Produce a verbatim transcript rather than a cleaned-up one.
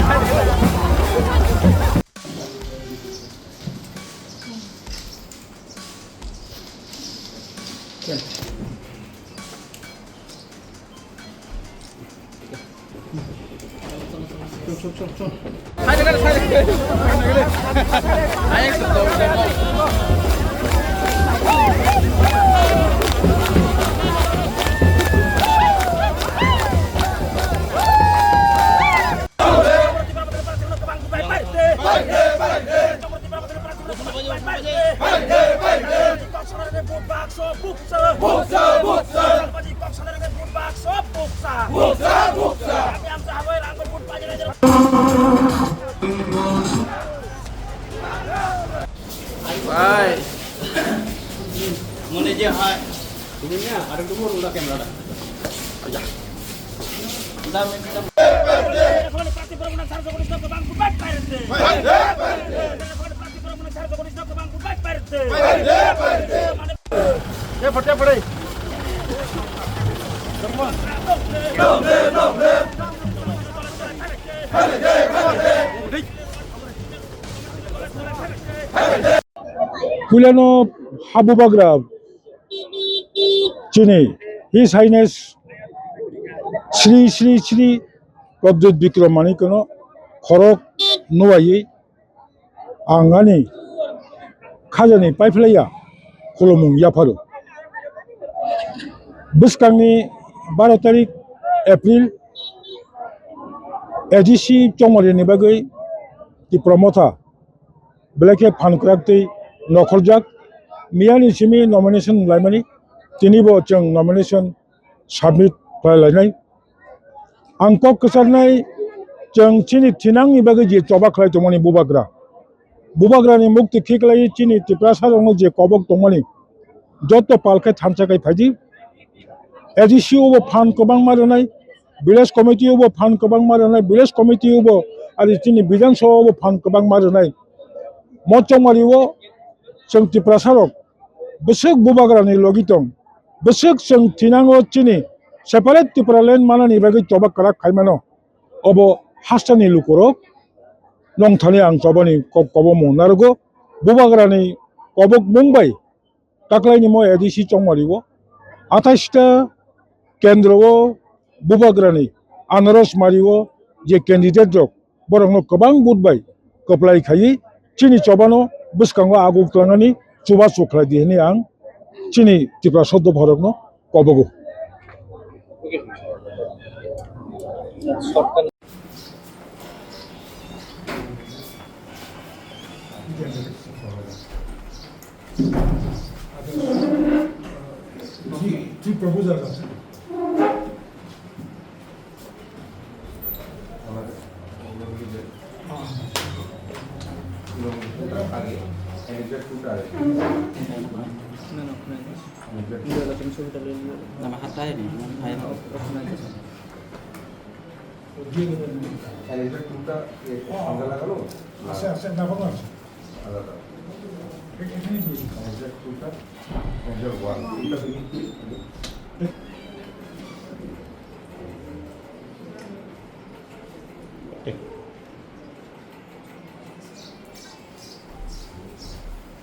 Hai. Mone je hai. Ini ya, ada dua udah kamera dah. Aja. Udah, minta. Puilano habubagra chini His Highness Shri Shri Shri Pradyut Bikram Manikno khorok nuwaiwi ang ani khajani paiphlaiya khulumung yapharo. Bwskangni baro tarik April A D C chongmarini bagwi Tipra Motha belai khe phan kwrak tei nokhorjak. Miyani simi nomination laimani, tinibo chwng nomination submit khlai lainai. Ang kok kwcharnai, chwng chini thinangni bagwi je choba khlai tongmani bubagra, bubagrani mukti khiklai chini Tiprasarokno je kobok tongmani, joto pal khe thansa khai phaidi. A D C o bo phan kwbangma rwnai, village committee o bo phan kwbangma rwnai, village committee o bo, ari chini Bidhan Sabha o bo phan kwbangma rwnai. Mo chongmari o chwng Tiprasarok bwswk bubagrani logi tong, bwswk chwng thinango chini separate Tipraland manani bagwi choba kwrak khai mano. Obo hasteni lukurok nongthani ang chobani kok-, kobokmung narwgo. Bubagrani kobokmung bai kaklaini mo A D C chongmari o athais ta kendro o bubagrani anaros mari o je candidate rok, borokno kwbang vote bai kwplai khaiwi chini chobano bwskango aguk tlangnani chubachu khlai di hwnwi ang chini Tiprasa dopharokno kobogo.